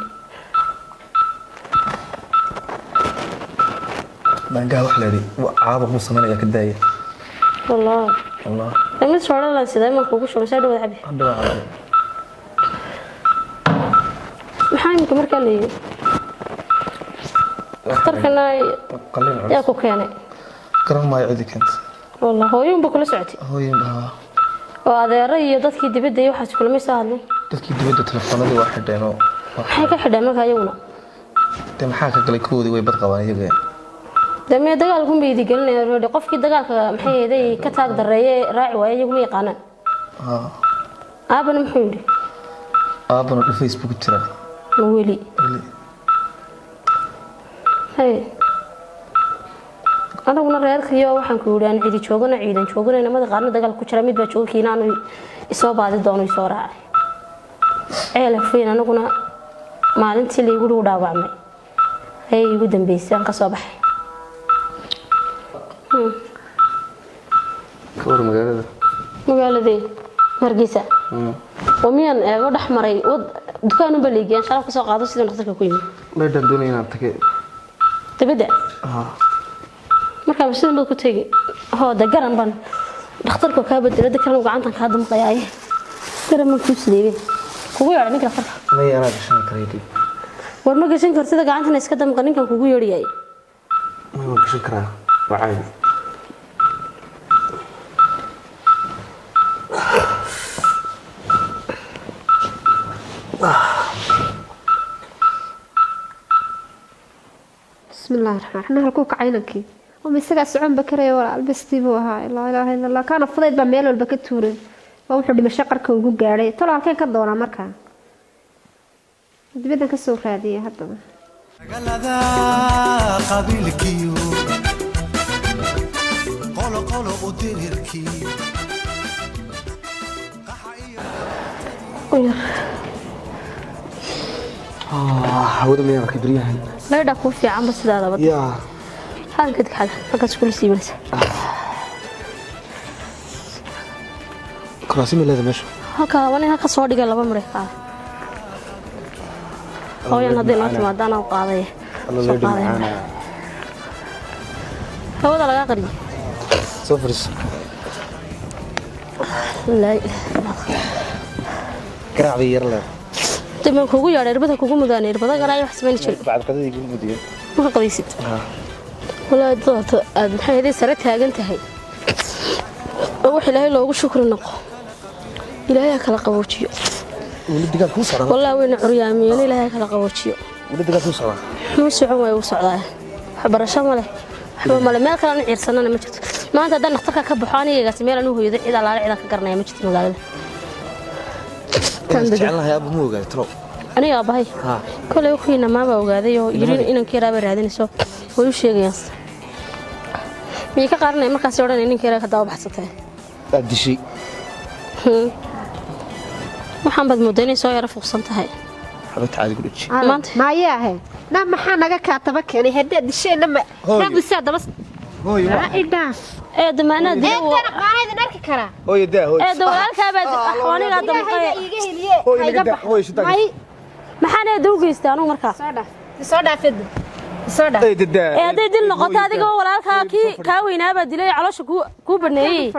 Mangaha wax la yidhi caabuq buu sameynaya, ka daaya. Wallaahi. Allah. Mid soo lan sidee man kugu shubay, soo dhawaad cabi. Hadda waa caadi. Maxaa iminka markaa la yidhi dhakhtarkana? Qalin culus. Yaa ku keenay? Garan maayo cidi keenta. Wallah, hooyuunba kula socotay? Hooyin, haa. Oo adeero iyo dadkii dibadda iyo waxaas kulamay soo hadlay? Dadkii dibadda telefoonadii waa xidheen oo. Maxay ka xidheen marka iyaguna? Dee maxaa ka galay kuwoodii, way bad qabaan iyaga. Dee miya dagaalkun bay idigelinayaan already? Qofkii dagaalka maxay ahayd ka taag dareeye raaci waaye, iyagu ma yaqaanaan. Haa. Aabana muxuu yidhi? Aabana dhufays buu ku jiraa. Ma weli? Weli. Hay, anaguna reerkiyo waxaan ku yidhi aan cidi joogana, ciidan joogana, inamada qaarna dagaalka ku jira, mid baa jooga kiinaanu isoo baadi doono, isoo raacay ceel hafayn. Anaguna maalintii laygu u dhaawacmay ayay igu dambeysay aan ka soo baxay. Ka war magaalada? Magaaladee? Hargeysa oo miyaan eego dhex maray wad dukaanunba laygeeyaan, sharaab ka soo qaado sidii dhakhtarka ku yimi. Leydhaan doonaya inaan tagay. Dabadda? Haa. Markaa sidan baad ku tegi hoo de garan baan dhakhtarka kaa bedela, de kalena gacantan kaa damqayaaye, garan baan kuu sideebe kugu yeedha ninka dhakhtarka. Maya, anaa gashan karay dib. War ma gashan kartida, gacantana iska damqa, ninkan kugu yeedhayay. May, waan gashan karaa, waa caadi. Bismillahi raxmaan raxiim. Halkuu kacay inankii? Uma isagaa soconba karaya walaal, bestii buu ahaa. Laa ilaaha illa Allah, kaana fudayd baa meel walba ka tuuray. Waa wuxuu dhimasho qarka ugu gaadhay. Tolo halkeen ka doonaa markaa? Dibaddan kasoo raadiyay haddaba. Dagaalada qabiilkiyo qolo qolo u dirirkii. Hawada miyaan arkay beryahan? Leydha kuu fiicanba sidaadaba. Yaa. Halkan kadib halkaas kula siibanaysa. Kuraasi ma leeda meesha? Halka laba nin halka soo dhigay, laba midhay qaada. Hooyan hadday noo timaado anaa u qaadaya. Alla. Soo Leydha qaadaya. Macaana. Hawada lagaa qariyay. Soo fadhiiso. Laa ilaaha illa Allah. Garaac bay yar leedahay. Dib baan kuugu yeedhay, irbada kugu mudaan, irbada garaac wax samayn jirin. Bacad qadadii igu mudiyo. Ma qadaysid? Walaahi doorto aad maxay ahayd sare taagan tahay oo wax Ilaahay loogu shukri noqo. Ilaahay ha kala qaboojiyo. Weli digaag kuu socdaa? Walaahi wayna curyaamiyeen. Ilaahay ha kala qaboojiyo. Weli digaag kuu socdaa? Muu socon waayo, wuu socdaa. Waxbarasho ma leh, waxba male, meel kale aan ciirsanana ma jirto. Maanta haddaan dhakhtarka ka baxo, anigagaasi meel aan u hoydo, cid allaale cidaan ka garanaya ma jirto magaalada. Inaan jecelnahay aabba ma ogaaday talow? Aniga aabbahay? Haa. Kolay wixiina maaba ogaaday oo yiri inankii yaraabay raadinayso, way u sheegayaan. Miyay ka qaaranaya markaasi odhanaya ninka yaraa ka daba baxsatay? Aad dishay. Waxaan baad moodaa inay soo yaro fuuqsan tahay. Xabad caadi ku dhaji. Maanta Maayahe na maxaa naga kaa taba keenay haddaad disheenna ma Hooyo. Rabusaa daba. Hooyo. Idhaaf. Eedda maanaa dila. Eedana maanaa idin arki karaa. Hooyo, daa hooyo. Eedda walaalkaa baa anigaa damqay. Ilaahay iga heliye. Hooyo, ha iga naga daa, baxo. hooyo, shitaa. May. Maxaan eedda u geystay anugu markaa? Soo dhaaf, soo dhaaf eedda, soo dhaaf. Eedda daa. Ee hadday dil noqoto, adigoo walaalkaa kii kaa weynaabaa dilay, caloosha kuu baneeyey.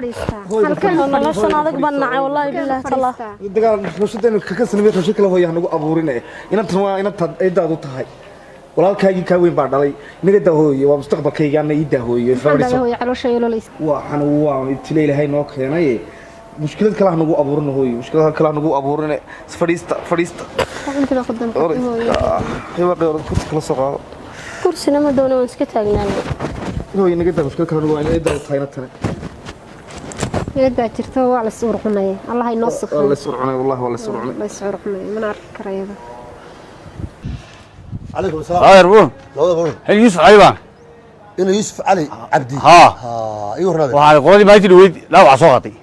Halkan. Noloshan adag baan nacay, wallaahi bilaahi tallah. Dagaal rabshadaynu kaga sanamay, rabshad kale hooyo hanagu abuurine. Inantan waa inantaad eedaadu tahay, walaalkaagii kaa weyn baa dhalay. Inaga daa hooyo, waa mustaqbalkayga, ana ii daa hooyo. Fadhiiso. Hooyo, caloosha yololaysa. Waxaan waa ibtile Ilaahay noo keenay, mushkilad kale hanagu abuurina hooyo, mushkilad kale hanagu abuurine. Fadhiista, fadhiista. Gacantiba ku damqatay hooyo. Hibaaqi, orod kursi kala soo qaado. Kursina ma doona, waan iska taagnaan. Hooyo, inaga daa, mushkilad kale hanagu, waa eedaadu tahay inantani. Eeddaa jirto, waa la is urcunaya. Allah inoo waa sakhiyo. La is urcunay, wallahi waa la is urcunay. La is urcunaya, mana arki karayaba. عليكم السلام. Adeer buur. Labada buur. Xil Yuusuf Cali baan. Inuu Yuusuf Cali Cabdi. Haa. Haa, iyo warnade. Waxaa qoladii maalintii dhaweyd dhaawaca soo qaatay.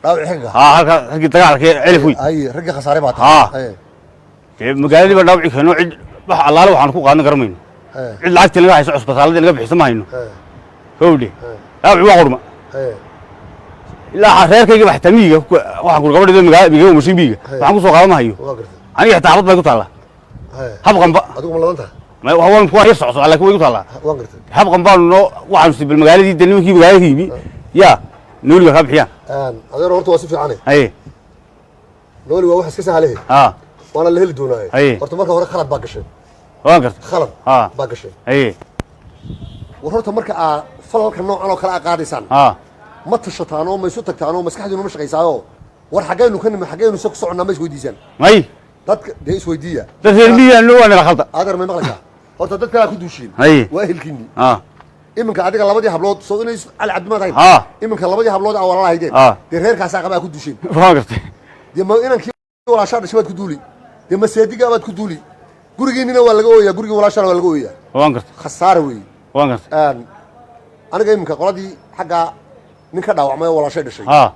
Dhaawac xigga. Haa, halka raggii dagaalka Celif Weyn. Ay, ragga khasaaray baa. Haa. Ay. Dee magaaladii baa dhaawaci keeno, cid wax allaale waxaan ku qaadan karamayno. Ay. Cid lacagtii naga hayso, cusbitaaladii naga bixisa ma hayno. Ay. Howdhe. Dhaawaci waa qurma. Ay. Ilaa reerkayga ba xitaa miyiga waxaan ku gabadhayda magaala miyiga umashay miyiga. Hey. Waxaan ku soo qaadan ma hayo. Waa gartay. Aniga xitaa xabad bay ku taallaa. Ay. Habqanba. Adigu ma ladan tahay? Ma waan kuwa yar socso, laakiin way ku taallaa. Waan gartay. Habqan baanu noo waxaanu sibal magaaladii dee nimankii magaalada yimi. Yaa nooliga kaa bixiyaan. Adeer, horta waa si fiican. Haye. Nooli waa wax iska sahalehe. Haa. Waana la heli doonaaye. Haye. Horta marka hore khalad baa gashay. Waan gartay. Khalad Haa. baa gashay. Haye. War horta marka aa falalka noocan oo kale aa qaadaysaan, Haa. ma tashataan oo ma isu tagtaan oo maskaxdiinu ma shaqaysaayo? War xaggaynu ka nimi, xaggaynu se ku soconnaa, ma isweydiisaan? May. Dadka dee isweydiiya. Dad reer miyiga noo waa nala khalda. Adeer, may maqlaysaa? Horta dad kalaa ku duushiin. Haye. Waa ehelkiinni. Haa. Iminka adiga labadii hablood soo inay Yusuf Cali Cabdi maad ahayd? Haa. Iminka labadii hablood aa walaala haydeen, Haa. dee reerkaasaa qabaa ku duusheen. Waan gartay. Dee ma inankii walaashaa dhashay baad ku duuli? Dee ma seedigaa baad ku duuli? Gurigiinnina waa laga ooyaa, gurigii walaashaana waa laga ooyaa. Waan gartay. Khasaare weeye. Waan gartay. Aniga iminka qoladii xaggaa nin ka dhaawacmay oo walaashay dhashay Haa.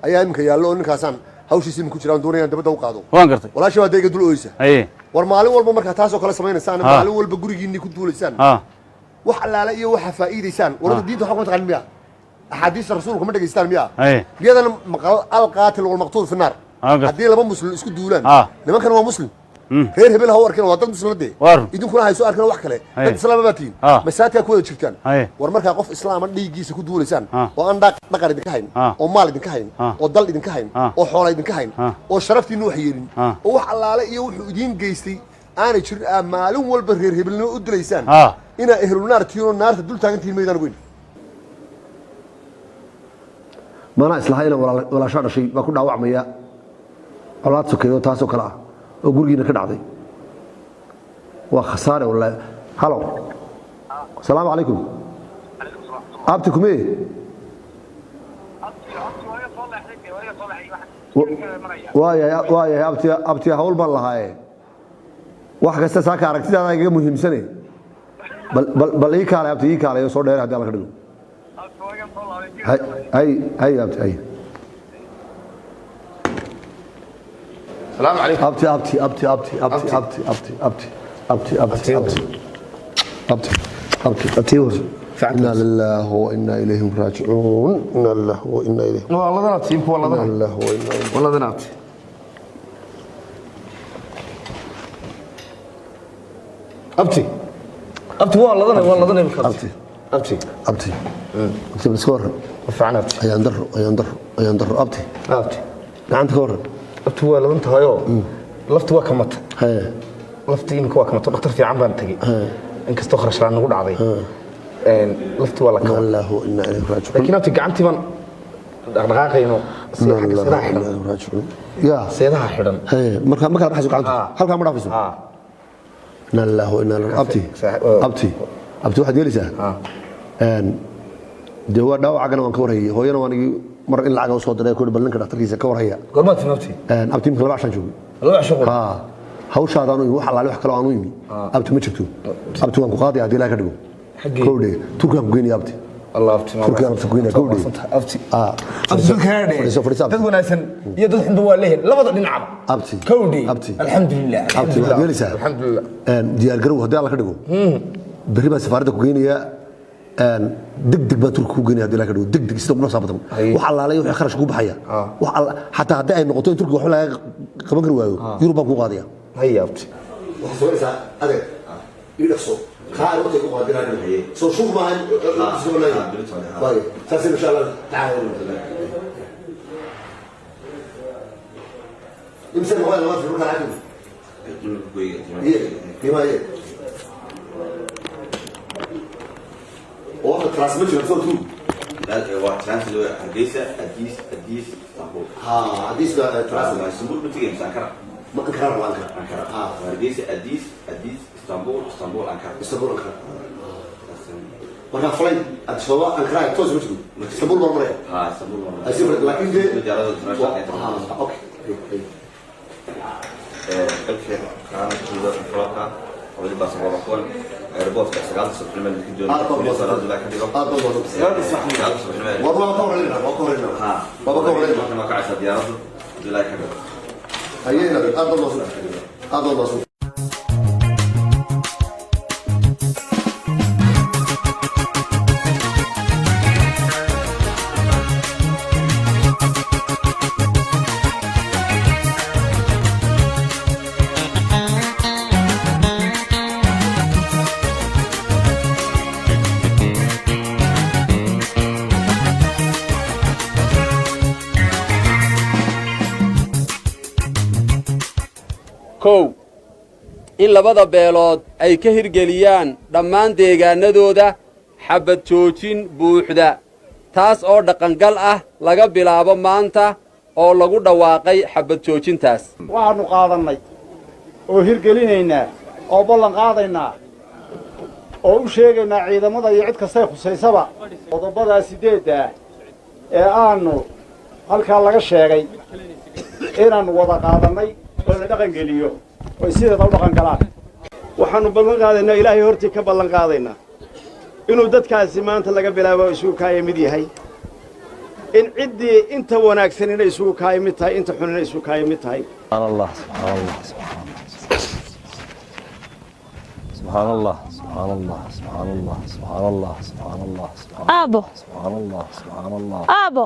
ayaa iminka yaallo, oo ninkaasaan hawshiisa iminka ku jiraan, doonayaan dabadda u qaado. Waan gartay. Walaashay baa dee iga dul ooysa. Haye. War maalin walba markaa taasoo kale samaynaysaan, Haa. maalin walba gurigiinni ku duulaysaan, Haa. wax allaale iyo waxa faa'iidaysaan warada Ah. diinta waxba kuma taqaanin miya? Axaadiista rasuulka ma dhegaystaan miya? Haye. Miyadana maqal alqaatil walmaqtuul fi naar? Waan gartay. Haddii laba muslim isku duulaan, Ah. nimankan waa muslim, reer hebel ha u arkin, waa dad muslim dee. Waa run. Idinkuna hayso arkin wax kale. Haye. Dad islaama baa tihiin, Ah. masaajidkaa ku wada jirtaan. Haye. War markaa qof islaama dhiiggiisa ku duulaysaan, Ah. oo aan dhaqan idinka hayn, Ah. oo maal idinka hayn, Ah. oo dal idinka hayn, Ah. oo xoola idinka hayn, Ah. oo sharaftiinna wax yeelin, Ah. oo wax allaale iyo wuxuu idiin geystay aanay jirin, aa maalin walba reer hebelnimo u dilaysaan, Ah. inaa ehlunaar tihiin oo naarta dul taagan tihiin maydaan ogeyn? Maanaa islaha inaan walaashaa dhashay baa ku dhaawacmaya colaad sokeeyo taasoo kale ah oo gurigiina ka dhacday. Waa khasaare wallaahi. Halo, asalaamu calaykum. Abti kumee? Waayahay, waayahay abti, abti hawl baan lahaaye. Wax kasta saaka aragtidaada igaga muhiimsane. Bal bal bal ii kaalay abti, ii kaalay oo soo dheer haddii alla ka dhigo. Hay hay hay abti, hay. السلام عليكم. Abti, abti, abti, abti, abti, abti, abti, abti, abti, abti, abti, abti, abti, abti, war. Inna lillahi wa inna ilayhi raajicuun. Inna lillahi wa inna ilayhi. Waa ladanaati, imku waa Inna ladana. lillahi wa inna ilayhi. Waa ladanaati. Abti, abti, waa ladana, waa ladana imika abti. Abti. Abti. Abti, bal iska waran. Fiican abti. Ayaan daro, ayaan daro, ayaan daro abti. Abti. Gacanta ka waran. Abti waa laban tahayoo. Laftu waa kamata. Laftu imika waa kamata, dhakhtar fiican baan tegey. Inkastoo kharash la'aan nagu dhacday. Laftu waa la kama. Allahu inna ilayhi raaji'uun. Laakiin abti gacantii baan dhaqdhaqaaqayno. Seedaha xidhan. Ya. Seedaha xidhan. Marka ma kala baxayso gacanta. Halkaa ma dhaafayso. Inna lillahi wa inna ilayhi. Abti. Abti. Abti, waxaad yeelaysaa. Dee waa dhaawacagana waan ka warhayay, hooyana waan igi mar in lacaga usoo diray ku bal ninka dhakhtarkiisa ka warhaya. Goormaad timi abti? Abti, imika 2 cashaan joogay. 2 casho? Ha, hawshaadaan u imi, wax allaale wax kaloo aan u imi abti ma jirto. Abti, waan ku qaadaya haddii Ilaah ka dhigo. Kowdhe, Turkigaan ku geynaya abti. Allah abti. Turkigaan abti ku geynaya, kowdhe. Abti. Abti, dadka haadhe. Fadhiiso, fadhiiso abti. Dad wanaagsan iyo dad xunba waa leeyahay labada dhinacba. Abti. Kowdhe. Abti. Alxamdulilah. Abti, waxaad yeelaysaa. Alxamdulilah. Diyaar garow haddii Alla ka dhigo. Berri baan safaaradda ku geynayaa, deg deg baan Turki ku geynaya haddii Ilaah ka dhigo, deg deg sida ugu dhaqsaha badan. Wax allaalay wixii kharash kugu baxaya, wax xataa haddii ay noqoto in Turkiga waxba laga qaban kari waayo, Yurub baan kuu qaadaya. Haya abti. Waxaad samaynaysaa adeeg ii dhaqso kaa aroortay ku qaadin soo shuuq maahan. Saas insha Allah tacaala. Imse noqon laba fi markaa lacag iye qiimaha iye oo waxa transmission soo tu. Waa transit Hargeysa, Addis, Addis, Istanbul. Ha, Addis baa transit. Istanbul ma tegay mise Ankara? Ma Ankara, waa Ankara. Ankara. Hargeysa, Addis, Addis, Istanbul, Istanbul, Ankara. Istanbul, Ankara. Marka flight Addis Ababa Ankara toos ma jiro, Istanbul baa maraya. Ha, Istanbul baa maraya. Laakiin dee diyaarada international. Ha, okay. Dalkeena kaana jooga inflatka labadii baasaboor kuwan airportka 9 subaxnimo la ka dhigo. Aad baa 9 subaxnimo. Waa ka horreynaa, waa ka horreynaa, waaba ka horreynaa. Marka ma kacaysa diyaaraddu ilaa ka dhigo. Haye, aad baa mahadsan, aad baa mahadsan. Kow, in labada beelood ay ka hirgeliyaan dhammaan deegaannadooda xabbad joojin buuxda, taas oo dhaqangal ah laga bilaabo maanta oo lagu dhawaaqay xabbad joojintaas. Waxaannu qaadannay oo hirgelinaynaa oo ballan qaadaynaa oo u sheegaynaa ciidamada iyo cid kastay khusaysaba qodobbadaa sideedda ah ee aannu halkaa laga sheegay inaannu wada qaadannay oo la dhaqangeliyo oy sideeda u dhaqan galaan. Waxaannu ballan qaadaynaa, Ilaahay hortii ka ballan qaadaynaa, inuu dadkaasi maanta laga bilaabo isugu kaaya mid yahay, in ciddii inta wanaagsan inay isugu kaaya mid tahay, inta xun inay isugu kaaya mid tahay. Subxaan Allah, subxaan Allah, subxaan Allah, subxaan Allah, subxaan Allah, subxaan Allah, subxaan Allah, subxaan Aabo. Subxaan Allah, subxaan Allah. Aabo.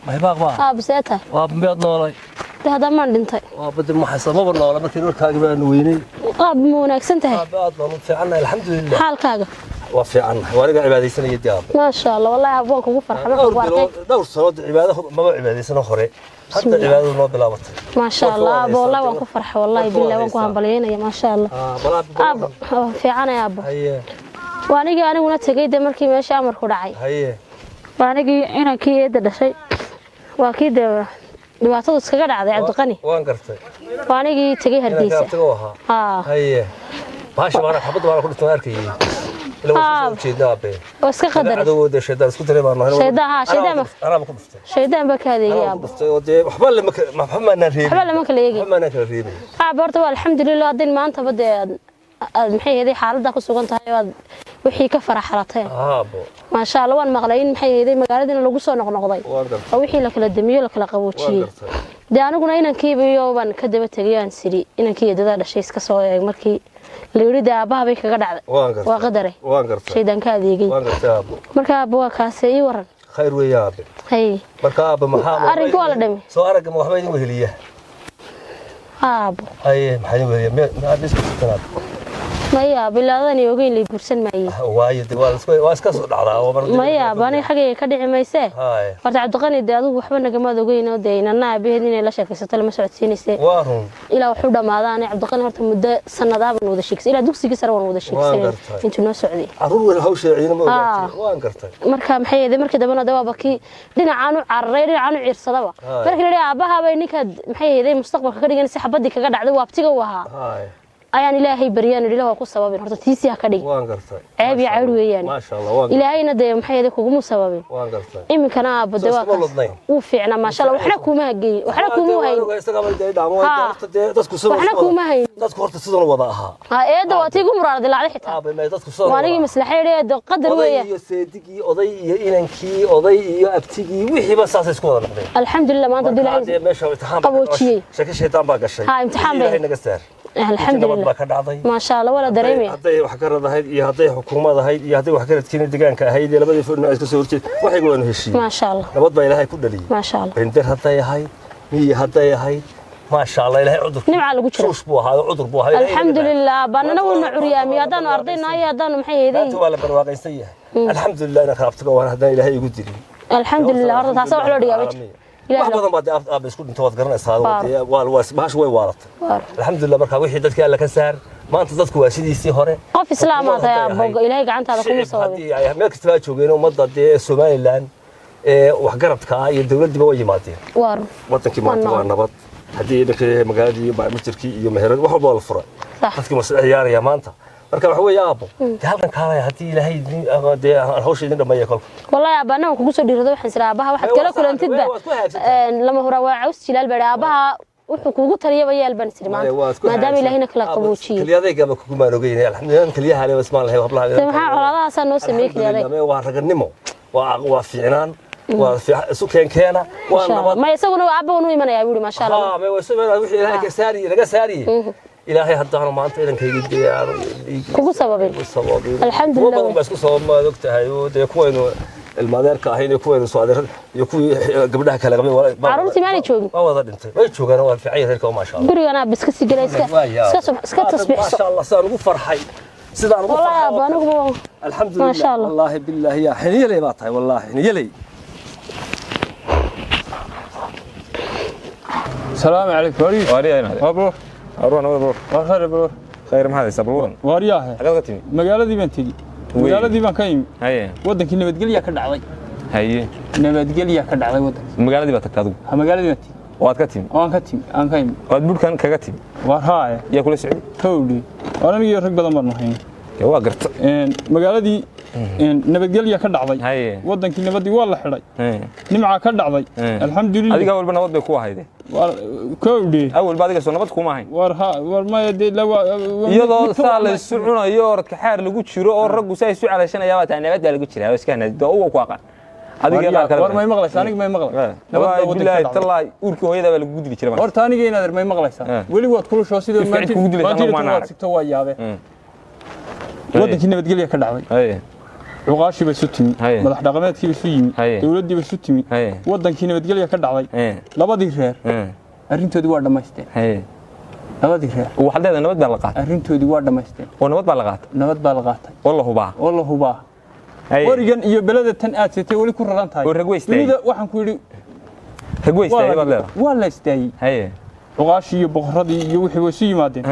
Mahibaaq baa. Aabo, see tahay? Waa miyaad noolay? De haddaan maan dhintay. Waa badi maxaysa maba noola markii warkaagi baanu weynay. Aabo, ma wanaagsan tahay? Aabo, aad baan u fiicannahay, alxamdulilah. Xaalkaaga? Waa fiicannahay, waa aniga cibaadaysanaya dee aabo. Maasha Allah, wallahi aabo waan kugu farxay markaan ku arkay. Dhowr sanood cibaado maba cibaadaysano hore, hadda cibaadadu noo bilaabatay. Maasha Allah aabo, wallahi waan ku farxay, wallahi billahi waan ku hambalyeynaya, maasha Allah. Aabo, waan fiicanay aabo. Waa anigii aniguna tegey dee markii meesha amarku dhacay. Haye. Waa anigii inankii eedda dhashay, waa kii dee dhibaatadu iskaga dhacday, Cabdiqani. Waan gartay. Waa anigii tegey Hargeysa. Abtiga ahaa. Haa. Haye, baasha baana xabadda baana ku dhintay waan arkayay ila waa soo jeednaa aabe. Oo iska qadaray. Cadowgooda shaydaan isku diray baan nahay. Shaydaan, haa, shaydaan anaaba ku dhuftay. Shaydaan baa ka adeegay aabo. Ku dhuftay oo dee waxba lama waxba maanaan reebin. Waxba lama kala eegin. Waxba maanaan kala reebin. Aabo, horta waa alxamdulilah haddayn maantaba dee aad maxay ahayd xaaladda ku sugan tahay oo aad wixii ka faraxalateen. Aabo. Maasha Allah, waan maqlay in maxay ahayd magaaladiina lagu soo noqnoqday Waan gartay. oo wixii la kala damiyo, la kala qaboojiyey. Waan gartay. Dee aniguna inankiiba iyo baan ka daba tegay, aan sidhi inankii eedadaa dhashay iska soo eeg markii la yidhi dee aabbaha bay kaga dhacday. Waan gartay. Waa qadare. Waan gartay. Shaydaan ka adeegay. Waan gartay aabo. Marka aabba waa kaase, ii waran. Khayr weeye aabe. Hay. Marka aabba maxaa Arrinka waa la dhami. Soo aragga ma waxba idin weheliya? Aabo. Haye, maxaa idin weheliya? Miyaad isku sitan aabbe? Maya, bilaadani ogeyn lay guursan maaye. Waayo de waa iska soo dhacdaa oo mar. Maya, aniga xaggayga ka dhici maysee. Haye. Horta Cabdiqani dee adigu waxba nagamaad ogeyn oo dee inana aabaheed inay la sheekaysato lama socodsiinayse. Waa run. Ilaa wuxuu dhammaadaanay Cabdiqani horta muddo sannadaa baan wada sheegsay, ilaa dugsigii sare waan wada sheegsanay gartay. Intuu noo socday. Caruur weli hawsha ciidama ogaatay, waan gartay. Marka maxay ahayd, markii dambena dee waaba kii dhinacaan u cararay, dhinacaan u ciirsadaba. Haye. Markii la yidhi aabbahaa ninka maxay ahayd mustaqbalka ka dhigan si xabadii kaga dhacday waabtiga u ahaa. Haye. Ayaan Ilaahay baryaan idhi, Ilaah waa ku sababin horta tiisii ha ka dhig. Waan gartay. Ceeb iyo cayr weeyaan. Maasha Allah, waan gartay. Ilaahayna dee maxay ahayd kuguma sababin. Waan gartay. Iminkana aabba dee Soo waa iskuma kaas. ludnayn. Wuu fiicnaa, maasha Allah, waxna kuuma hageyn, waxna kuuma hayn. Dadku sidan Waxna kuuma hayn. Dadku horta sidan wada ahaa. Ha, eedda waa tii igu muraara dilaacday xitaa. Aabay, may dadku sidan Waa anigii maslaxay idhi, eedda qadar oday weeye. Iyo seedigii, oday iyo inankii, oday iyo abtigii, wixiiba saasay isku wada noqdeen. Alxamdulilah, maanta Marka duu dee Ilaahay meesha imtixaan baa ka qaboojiyey. dhashay. Shaki shaydaan baa gashay. Ha, imtixaan bay- Ilaahay naga saar. Alxamdulilah. Nabad baa ka dhacday. Maasha Allah, waa la dareemaya. Hadday wax garad ahayd iyo hadday xukuumad ahayd iyo hadday wax garadkiina deegaanka ahayd iyo labadii furna iska soo horjeed, waxaygu waanu heshiiyey. Maasha Allah. Nabad baa Ilaahay ku dhaliyey. Maasha Allah. Bender hadday ahayd, miyi hadday ahayd, maasha Allah, Ilaahay cudur Nimcaa lagu jira. Suus buu ahaa, cudur buu ahaa. Ilaahay naga Alxamdulilah, baanana wuuna curyaamiyo haddaanu ardaynahay, haddaanu maxay ahayd. Maanta waa la barwaaqaysan yahay, alxamdulilah. Inaan raabtiga waan haddaan Ilaahay igu dilin. Alxamdulilah, horta taasa wax loo dhigaa ma jiro. Wax badan baa dee aabba isku dhinto, waad garanaysaa. Dee waa bahashu way waalatay. Alxamdulilah, marka wixii dadkii Alla ka saar, maanta dadku waa sidiisii hore. Qof islaam aa tahay aabbo, Ilaahay gacantaada kuma Shicib sababin. Haddii ay meel kasta baa joogeen, ummadda dee Somaliland ee waxgaradka ah iyo dowladdiiba way yimaadeen. Waar. Wadankii maanta Waa waa nabad. Haddii dhankii magaaladii iyo masjidkii iyo meherad wax walba waa la furay. Sax. Dadkii waa isdhex ciyaaraya maanta. Marka waxa weeye aabbo, dee halkan kaalaya haddii Ilaahay ama dee aan hawsha idin dhammeeya kolka. Wallahi aabba, annaga kugu soo dhiirado waxaan israa aabbaha waxaad kala kulantidba lama huraa waa caws jilaal baa aabbaha wuxuu kuugu taliyaba yeel baan isiri Maya, maanta waad ku maadaama Ilaahayna kala qaboojiyey. Keliyadeygaba kugumaan ogeynay, alxamdulilah. Keliyaha le ismaan lahay hablaha. Dee maxaa colaadahaasaa noo sameeyey keliyaday? Alxamdulilah, waa raganimo, waa fiicnaan, waa isu keenkeena, waa Masha Allah. nabad. Ma isaguna aabba unu imanayaa buuri, maasha Allah. Haa, ma waa isu wixii Ilaahay ka saariye naga saariye. Ilaahay haddaanu maanta idankayga dee aanu kugu sababin. Igu sababin. Alxamdulilah. Kuwa badan baa isku sabab, maad og tahay, oo dee kuwaynu ilmaadeerka ahayn iyo kuwaynu soo adeer iyo kuwii gabdhaha kale qabay Carruurtii maanay joogin? Waa wada dhintay, way joogaan, waa fiican yahay reerka, maasha Allah. Gurigan aabba iska sii gela, iska Waa yaa. iska iska tasbiixso. Maasha Allah, sidaan ugu farxay, sidaan ugu Wallahi farxay. aabba, aniguba alxamdulilah. Maasha Allah. Wallaahi billaahi, yaa xiniyaley baa tahay, wallaahi xiniyaley. السلام عليكم. وري أبو خير أبو. Khayr, maxaad haysaa balwaran? Waariyaahe. Xagaad ka timi? Magaaladii baan tegi. Wey. Magaaladii baan ka imi. Haye. Wadankii nabadgelya ka dhacday. Haye. Nabadgelya ka dhacday wadanka. Magaaladii baad tagtay adigu? Ha, magaaladii baan tegi. Waad ka timi? Waan ka timi, aan ka imi. Waad burkan kaga timi? Waar haaye. Yaa kula socday? Towdhi. Waan aniga iyo rag badan baan nahay. Waa garta. Magaaladii nabadgelya ka dhacday. Wadankii nabadii waa la xidhay. Nimcaa ka dhacday. Alxamdulilah. Adiga awalba nabad bay ku ahayde. Kowdhi. Awalba adiga soo nabad kuma ahayn. Waar ha, waar maya dee la waa Iyadoo saa la isu cunayo, orodka xaar lagu jiro oo raggu saa isu calaashanayaa baa tahay nabad baa lagu jiraa oo iska hanad oo ku aqaan. Adiga qaar kale. War may maqlaysaa? Aniga may maqlay. Nabad baa Wallaahi wadanka billaahi ka dhacday. tallaahi, uurkii hooyada baa lagu dili jiray marka. Horta aniga inaad may maqlaysaa? Weli waad kulusho sidoo Ifka cid kugu dilaysa maanta anagu maana waad arag. sigto, waa yaabe. Wadankii nabadgelya ka dhacday. Cuqaashii bay isu timi, madax dhaqameedkii bay isu yimi, dowladdii bay isu timi, wadankii nabadgelya ka dhacday. Labadii reer arrintoodii waa dhammaysteen. Labadii reer waxaad leedahay nabad baa la qaatay. Arrintoodii waa dhammaysteen. Oo nabad baa la qaatay. Nabad baa la qaatay. Oo la hubaa. Oo la hubaa. Qorigan iyo belada tan aad sitay weli ku raran tahay. Oo rag way istaayey. Dunida waxaan ku yidhi Rag way istaayey baad leedahay. Waa la istaayey. Cuqaashii iyo boqoradii iyo wixii way isu yimaadeen.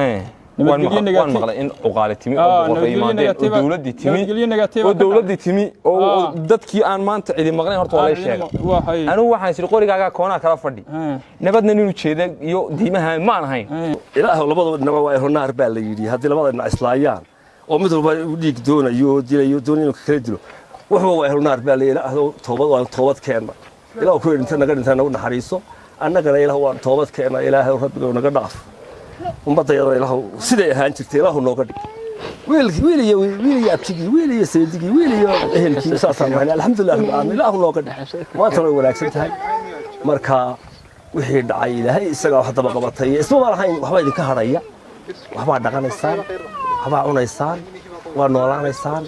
Waan maqlay in cuqaale timi oo boqorro yimaadeen oo dowladdii timi oo dowladdii timi oo dadkii aan maanta cidi maqlayn horta waa lay sheegay. Anigu waxaan isiri qorigaagaa koonaa kala fadhi, nabadna inuu jeeda iyo diimaha maan ahayn. Ilaahu labadaba dhinac waa ehlu naar baa la yidhi. Haddii labada dhinac islaayaan oo mid walba uu dhiig doonayo oo dilayo, doonayo inuu kala dilo, wuxuba waa ehlu naar baa la yidhi. Ilaahu toobad, waan toobad keenna. Ilaahu kuwii dhinta naga dhinta nagu naxariiso, annagana Ilaahu waan toobad keenna. Ilaahay rabbiga naga dhaaf, ummaddayadana Ilaahu siday ahaan jirtay Ilaahu nooga dhig. Wiil wiil iyo wiil iyo abtigii, wiil iyo seedigii, wiil iyo ehelkii, saasaan ahayn. Alxamdulilah rabbil caalamiin, Ilaahu nooga dhig. Maantana way wanaagsan tahay. Marka wixii dhacay Ilaahay isagaa wax daba qabatay. Isma baan ahayn, waxbaa idinka hadhaya, waxbaa dhaqanaysaan, waxbaa cunaysaan, waa noolaanaysaan.